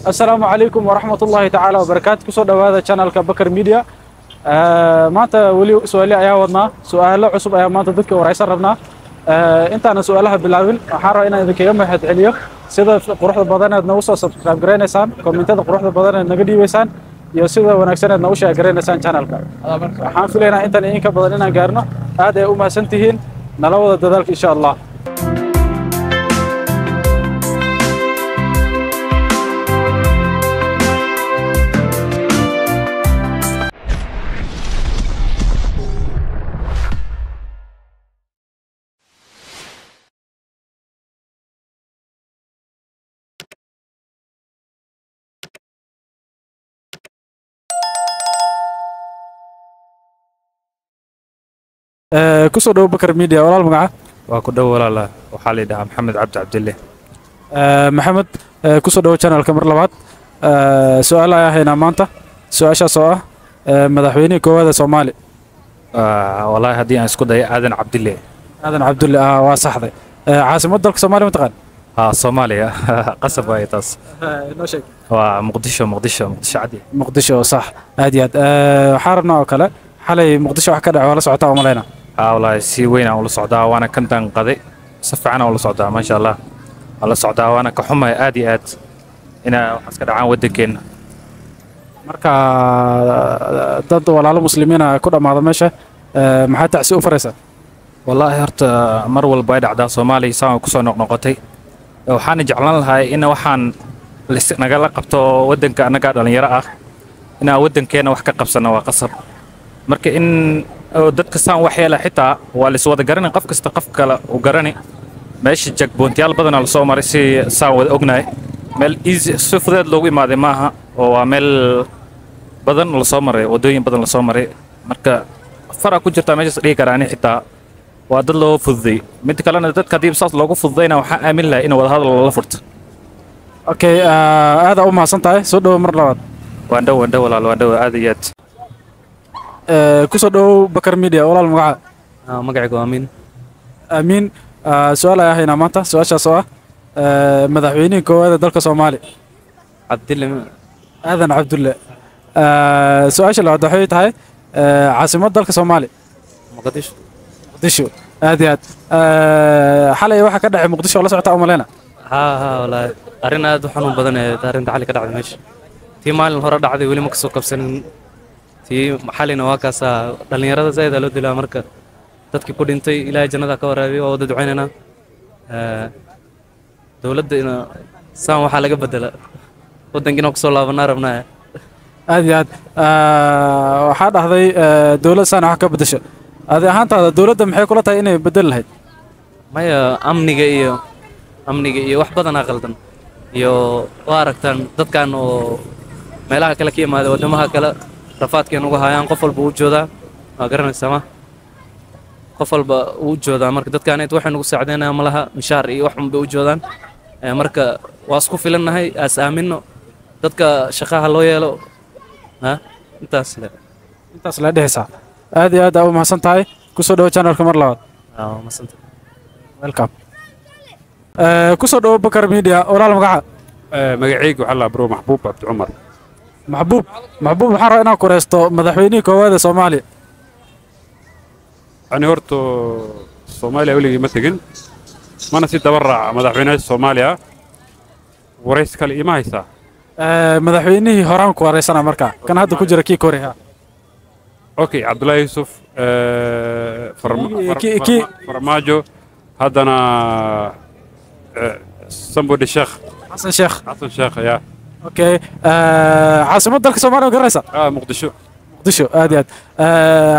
Assalaamu calaykum waraxmatullaahi tacaala wabarakaatu. Kusoo dhowaada channelka Bakar Media. Maanta weli su-aale ayaa wadnaa, su-aalo cusub ayaa maanta dadka waraysan rabnaa. Intaanan su-aalaha bilaabin, waxaan rabaa inaan idinkaga mahad celiyo sida quruxda badan aad nagu soo subscribe garaynaysaan, kommentada quruxda badan aad naga dhiibaysaan iyo sida wanaagsan aad nagu share garaynaysaan channelka. Waxaan filaynaa intan iyo in ka badan inaan gaarno. Aad ay u mahadsan tihiin, nala wada dadaalka insha Allah. Kusoo dhowo Bakar Media, walaal. Magaca? Waa ku dhow walaala, waxaa la yidhahaa Maxamed Cabdi Cabdille. Maxamed, kusoo dhowo channelka mar labaad. Su-aal ayaa haynaa maanta, su-aashaas oo ah madaxweynihii koowaad ee Soomaali. Wallaahi haddii aan isku dayo, Aadan Cabdille. Aadan Cabdulle, waa saxday. Caasimadda dalka Soomaaliya ma taqaan? Haa, Soomaaliya qasab waaye taas. Noo sheeg. Waa Muqdisho, Muqdisho, Muqdisho cadi. Muqdisho, sax, aad iyo aad. Waxaan rabnaa oo kale, xalay Muqdisho wax ka dhacay waa la socotaa, oo malaynaa? Haa wallaahi, si weyn aan ula socdaa, waana kan danqaday, si fiican aan ula socdaa, maasha Allah waan la socdaa, waana ka xumay aad iyo aad inaa waxaas ka dhacaan waddankeenna. Marka dad walaalo muslimiina ku dhammaada meesha, maxaa tacsi u faraysaa? Wallaahi horta mar walba ay dhacdaa Soomaaliya, saan kusoo noqnoqotay. Waxaana jeclaan lahay in waxaan nagala qabto waddanka, annagaa dhalinyaro ah, inaan waddankeena wax ka qabsano waa qasab. Marka in oo dadka saan wax yeela xitaa waa la iswada garani, qof kasta qof kale uu garani. Meesha checkpointyaal badanaa lasoo maray, si saan wada ognahay, meel easy si fudeed loogu imaaday maaha, oo waa meel badan lasoo maray, waddooyin badan lasoo maray. Marka faraa ku jirtaa meeshaas dhihi karaa ani, xitaa waa dad loo fududay. Mid kalena, dadka haddii saas loogu fududayna, waxaa aamin lahay in wadahadal lala furto. Okay, aada u mahadsan tahay, soo dhowo mar labaad. Waan dhow, waan dhow walaal, waan dhow aad iyo aad. Kusoo dhowow Bakar Media, walaal. Magaca? Magacaygu waa Amiin. Amiin, su-aal ayaa haynaa maanta, su-aashaas oo ah madaxweynihii koowaad ee dalka Soomaaliya. Cabdille. Aadan Cabdulle. Su-aasha labaad waxay tahay caasimadda dalka Soomaaliya. Muqdisho. Muqdisho, aad iyo aad. Xalay waxa ka dhacay Muqdisho oo la socotaa, umaleyna? Haa, wallaahi arrin aad u xanuun badan ee arrinta xali ka dhacday meesha. Tii maalin hore dhacday weli ma kasoo qabsanin, tii xalina waa kaasaa dhallinyarada zaid aa loo dilaa. Marka dadkii ku dhintay Ilaahay jannada ka waraabiyo, waa wada ducaynaynaa. Dowladda ina saan waxaa laga bedela, waddanka inaan kusoo laabanaa rabnaa. Aad iyo aad. Waxaa dhahday dowlad saan wax ka bedesho. Adi ahaantaada dowladda maxay kula tahay inay bedeli lahayd? Maya, amniga iyo amniga iyo wax badanaa qaldan iyo waa aragtaan dadkan oo meelaha kale ka yimaada, waddamaha kale rafaadkeen uga hayaan. Qof walba wuu joodaa, waa garanaysaa, ma qof walba wuu joodaa. Marka dadkaan inta waxay nagu saacideynayaan malaha, mishaar iyo wax un bay u joodaan. Marka waa isku filannahay, aas aamino, dadka shaqaha loo yeelo, ha intaas le. Intaas la dhehaysaa. Aad iyo aad aa u mahadsan tahay, kusoo dhowo channelka mar labaad. Waa mahadsantahay. Welcome. Kusoo dhowo Bakar Media, walaal. Magaca? Magacayga waxaa la bro Maxbuub Cabdi Cumar. Maxbuub, Maxbuub, waxaan rabaa inaan kureysto madaxweynihii koowaad ee Soomaaliya. Ani horta Soomaaliya weligii ma tegin, mana si daba raaca madaxweynaha Soomaaliya. Warays kale iima haysaa? Madaxweynihii horaan ku wareysana, markaa kan hadda ku jira kii kore. Okay, Cabdullaahi Yuusuf, Farmaajo, haddana somebody Sheekh. Xasan Sheekh. Xasan Sheekh ya. Okay, caasimadda dalka Soomaaliya ma garanaysaa? Ah, Muqdisho. Muqdisho, aad iyo aad.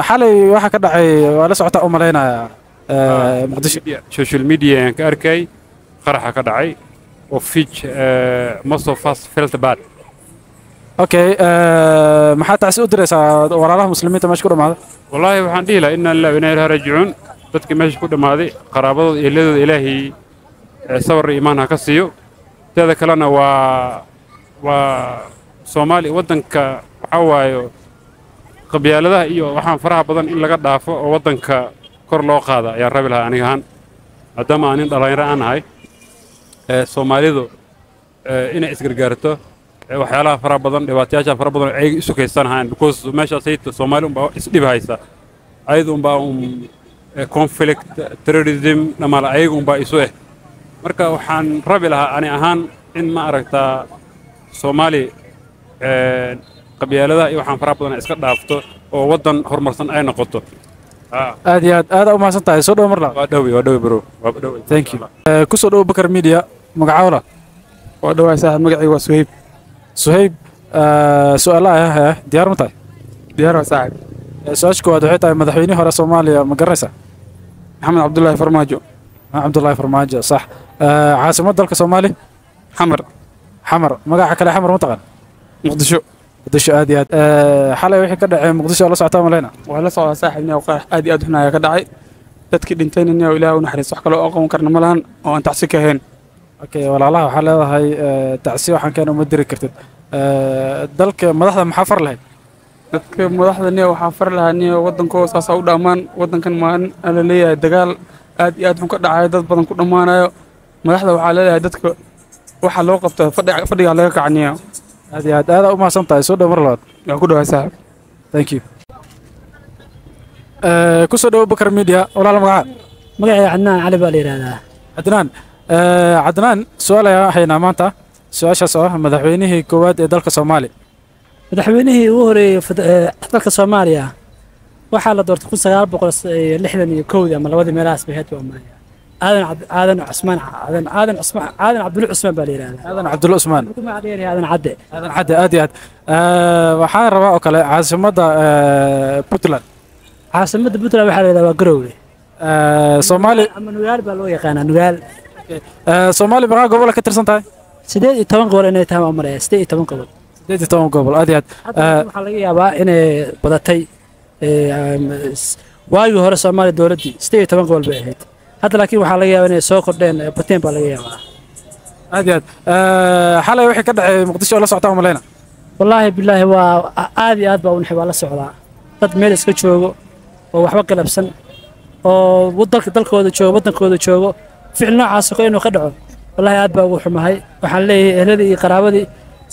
Xalay waxa ka dhacay waa la socotaa u malaynaya, Muqdisho? Social media ayaan ka arkay qaraxa ka dhacay, of which most of us felt bad. Okay, maxaa tacsi u diraysaa walaalaha muslimiinta meesha ku dhamaaday? Wallaahi waxaan dhihi lahaa inna lillahi wa inna ilaihi raajicuun. Dadkii meesha ku dhammaaday, qaraabadooda, ehladooda, Ilaahay sabar iyo iimaan ha ka siiyo. Teeda kalena waa Soomaali, waddanka waxaa waayo qabyaaladaha iyo waxaan faraha badan in laga dhaafo oo waddanka kor loo qaada ayaan rabi lahaa aniga ahaan, maadaama aan nin dhallinyaro aan ahay. Soomaalidu inay isgargaarto. Waxyaalaha fara badan, dhibaatayaasha fara badan ay isu kaysanahayaan, because meeshaasayta Soomaali unbaa isdhib haysa, ayada unbaa conflict, terrorism dhamaal ayaga unbaa isu eh. Marka waxaan rabi lahaa ani ahaan in, ma aragtaa, Soomaali qabyaaladaha iyo waxaan faraha badan ay iska dhaafto oo waddan horumarsan ay noqoto. Aad iyo aad aad u mahadsan tahay. Soo dhow mar labaad. Waa dhowi, waa dhowi bro, waa dhowi. Thank you. Kusoo dhow Bakar Media. Magacawla? Waa dhawaay saaxiib, magacayga waa Suhayb. Suhayb, su-aalaha ayaa haya, diyaar ma tahay? Diyaar waa saaxiib. Su-aasha koowaad waxay tahay, madaxweynihii hore Soomaaliya ma garanaysaa? Maxamed Cabdullaahi Farmaajo. Maxamed Cabdullaahi Farmaajo, sax. Caasimadda dalka Soomaaliya? Xamar. Xamar. Magaca kale Xamar ma taqaan? Muqdisho. Muqdisho, aad iyo aad. Xalay wixii ka dhacay Muqdisho oo la socotaa maleyna? Waa la socdaa saaxiib. Niyow, qarax aad iyo aad xun ayaa ka dhacay. Dadkii dhintayna niyow Ilaah u naxariisto, wax kale oo aqoon karna ma lahan oo aan tacsi ka ahayn. Okay, walaalaha waxaa leedahay tacsi waxaan keena uma diri kartid. Dalka madaxda maxaa far lahayd? Dadka madaxda niyow waxaa far lahaa niyow waddankoo saasaa u dhammaan waddankan maalin aa la leeyahay dagaal aad iyo aad xun ka dhacayo, dad badan ku dhammaanayo. Madaxda waxaa leeyahay dadka waxaa loo qabtaa fadhigaa laga kaca niyow. Aad iyo aad aada u mahadsan tahay. Soo dhow mar labaad. Waa ku dhawaay saaxiib. Thank you. Kusoo dhowo Bakar Media, walaal. Magaca? Magacayga Cadnaan Cali baa la yidhaahdaa. Cadnaan. Cadnaan, su-aal ayaan haynaa maanta, su-aashaas oo ah madaxweynihii koowaad ee dalka Soomaaliya. Madaxweynihii ugu horeeyey dalka Soomaaliya waxaa la doortay 1961-dii ama labadii meelahaas bay ahayd baa umaleeyaa. Aadan Cusmaan, Aadan Cusmaan, Aadan Cabdulle Cusmaan baa la yidhaahdaa. Aadan Cabdulle Cusmaan. Wuxuu magac dheer yahay Aadan Cadde. Aadan Cadde, aad iyo aad. Waxaan rabaa oo kale caasimadda Puntland. Caasimadda Puntland waxaa la yidhahdaa waa Garowe. Soomaali ama Nugaal baa loo yaqaanaa, Nugaal. Soomaali meeqa gobol ka tirsan tahay? 18 gobol inay tahay baan umaleeyaa, 18 gobol. 18 gobol, aad iyo aad. Hadda waxaa laga yaabaa inay badatay. Waagii hore Soomaaliya dowladdii 18 gobol bay ahayd. Hadda laakiin waxaa laga yaabaa inay soo kordheen, bateen baa laga yaabaa. Aad iyo aad. Xalay wixii ka dhacay Muqdisho oo la socotaa umaleyna? Wallaahi bilaahi, waa aad iyo aad baa u naxay. Waa la socdaa. Dad meel iska joogo oo waxba galabsan oo dalkooda joogo, waddankooda joogo, ficil noocaas oo kale inuu ka dhaco, wallaahi aad baa ugu xumahay. Waxaan leeyahay ehladii iyo qaraabadii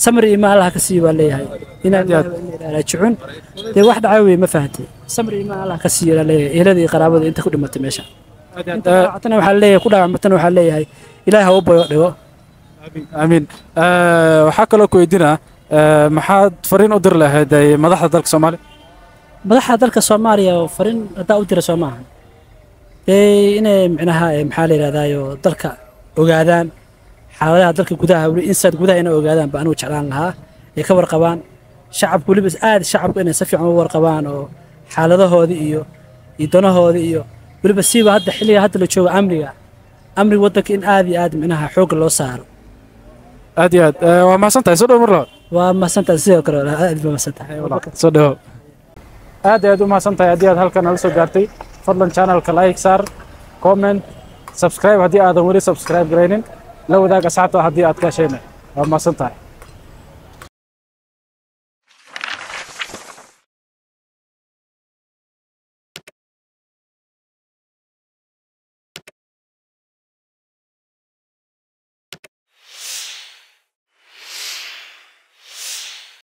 samri iyo iimaan Allah ka siiyo baan leeyahay. Inaa raajicuun. Dee wax dhacay wey, ma fahantay? Samri iyo iimaan Allah ka siiyo baan leeyahay ehladii iyo qaraabadii inta ku dhimatay meesha. Inta dhaawactana waxaan leeyahay, ku dhaawacmatana waxaan leeyahay Ilaahay ha u bayo dhigo. Amiin. Waxaa kaloo ku weydiinaa, maxaad fariin u diri lahayd ay madaxda dalka Soomaaliya? Madaxda dalka Soomaaliya oo fariin haddaa u dira soo maaha, dee inay micnaha maxaa la yidhahdaayo dalka ogaadaan, xaaladaha dalka gudaha, weli inside gudaha inay ogaadaan baa anigu jeclaan lahaa, ay ka warqabaan shacabku, weliba aad shacabku inay si fiican uga warqabaan oo xaaladahoodii iyo danahoodii iyo weliba siiba hadda xilliga hadda la joogo amniga waddanka in aad iyo aad micnaha xoogga loo saaro. Aad iyo aad. Waa mahadsan tahay. Soo dhow mar labaad. Waa mahadsantahay sidoo kale, aad baa mahadsantahay. Soo dhowo. Aad iyo aad u mahadsan tahay haddii aad halkan nala soo gaartay. Fadlan channelka like saar, comment, subscribe haddii aadan weli subscribe garaynin, la wadaag asxaabta haddii aad ka heshayna. Waa mahadsan tahay.